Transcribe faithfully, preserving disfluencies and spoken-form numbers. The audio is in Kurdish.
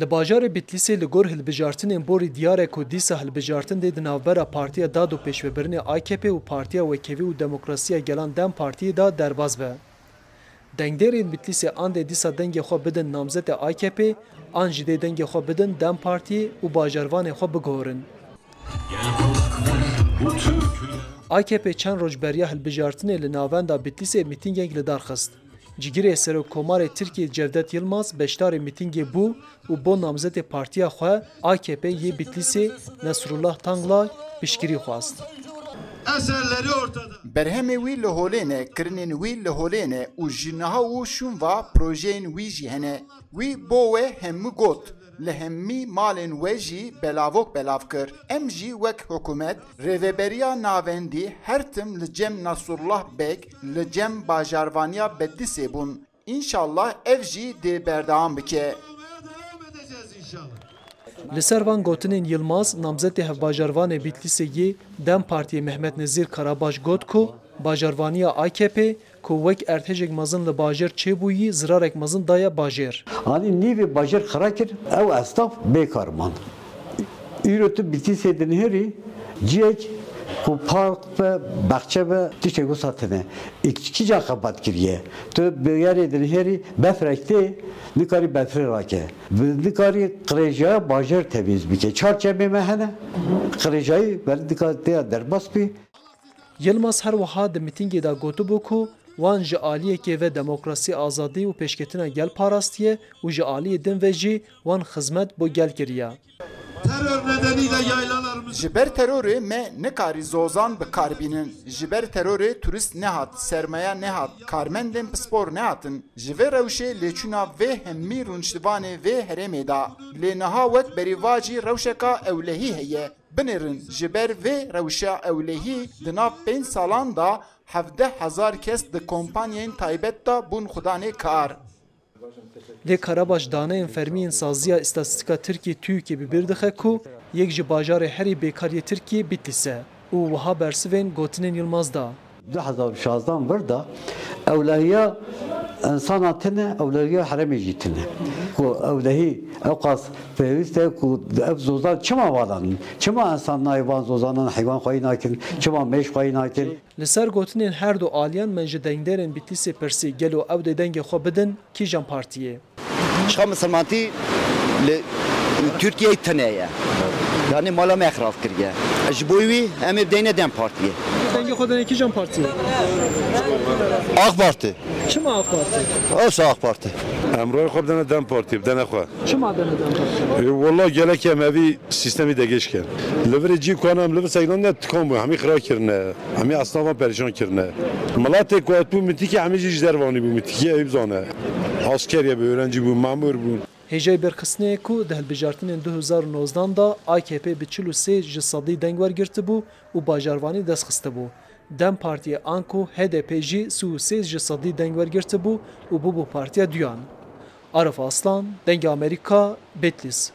Li bajarê Bitlîsê li gor hilbijartinên borî diyar e ku dîsa hilbijartin dê di navbera Partiya Dad û Pêşvebirinê A K P û Partiya Wekevî û Demokrasiya Gelan DEM Partiyê de derbas be. Dengdêrên Bitlîsê an dê dîsa dengê xwe bidin namzetê A K P, an jî dê dengê xwe bidin DEM Partiyê û bajarvanê xwe bigorin. A K P çend roj beriya hilbijartinê li navenda Bitlîsê mîtîngek li dar xist. Cigirê Serokkomarê Tirkiyê Cevdet Yilmaz beşdarê mîtîngê bû û bo namzetê partiya xwe A K P yê Bitlîsê Nesrullah Tanglay piştgirî xwest. Eserleri ortada. Berhemê wî li holê ne, kirinên wî li holê ne û ji niha û şûn va projeyên wî jî hene. Wî bo we hemû got, li hemî malên we jî belavok belav kir. Em jî wek hikûmet, rêveberiya navendî her tim li cem Nasrullah Beg, li cem bajarvaniya Bedlisê bûn. Înşallah ev jî dê berdewam bike. Li ser van gotinên Yilmaz, namzetê hevbajarvanê Bitlîsê yê DEM Partiyê Mehmet Nezîr Karabaş got ku bajarvaniya A K P ku wek erdhejek mezin li bajêr çêbûyî, zirarek mezin daye bajêr. Anî nîvê bajêr xira kir, ew esnaf bêkar man. Îro tu Bitlîsê dinihêrî ciyek ku park be, baxçe be, tiştek wisa tine. Î kîjan xebat kiriye? Tu bi yerê dinihêrî befrek tê, nikarî befrê rake. Bi nikarî qirêjaya bajêr temîz bike. Çar çemê me hene, qirêjayî ber nika têya derbas bî. Yilmaz her wiha di mîtîngê de gotibû ku wan ji aliyekê ve demokrasî, azadî û pêşketina gel parastiye û ji aliyê din ve jî wan xizmet bo gel kiriye. Terör nedeniyle yaylalarımız... Ji ber terorê me nikarî zozan bi kar bînin. Ji ber terorê turist nehat, sermaya nehat, karmendên pispor nehatin. Ji vê rewşê lêçûna vê hemî rûniştivanê vê herêmê de. Lê niha wek berî va jî rewşeka ewlehî heye. Binêrin, ji ber vê rewşa ewlehî di nav pênc salan de hevdeh hezar kes di kompanyayên taybet de bûn xudanê kar. Lê Karabaş daneyên fermî yên Saziya Îstatîstîka Tirkiyê, TÜİKê, bi bîr dixe ku yek ji bajarê herî bêkar yê Tirkiyê Bitlîs e û wiha bersivên gotinên Yilmaz da. Du hezar û şazdan vir de ewlehiya insana tine, ewlehiya herêmê jî tine. Ku ewlehî ewqas pêwîst e ku ev zozan çima vadan? Çima insan nayê van zozanan heywan xweyî nakin? Çima mêş xweyî nakin? Li ser gotinên her du aliyan me ji dengdêrên Bitlîsê pirsî, gelo ew dê dengê xwe bidin kîjan partiyê? Çiqa misilmantî li Tirkiyeyê tune ye. Yanî mala me xirab kiriye. Ji bo wî em ê bideyne DEM Partiyê. Dengê xwe dene kîjan partiyê? AK Parti. Çima AK Parti? Ewsa AK Parti. Em rayê xwe bidene DEM Partiyê, bidene xwe. Çima dene DEM Partiyê? E, Wela gelek em evî sîstemî degêş kin. Li virê cî ku em li vir sekdan de tikan bû, hemî xira kirine. Hemî esnavan perîşan kirine. Miletê ku hatibû mîtîkê hemî jî ji dervanî bû mîtîkê, ew bizane. Asker ye, bi öğrenci bû, memur bû. Hêjayî bêrxistinê ye ku di hilbijartinên du hezar û nozdan de A K P bi çil û sê ji sedî deng wergirtibû û bajarvanî dest xistibû. DEM Partiyê anku H D P jî sî û sê ji sedî deng wergirtibû û bûbû partiya duyan. Arif Aslan, Dengê Amerîka, Bitlîs.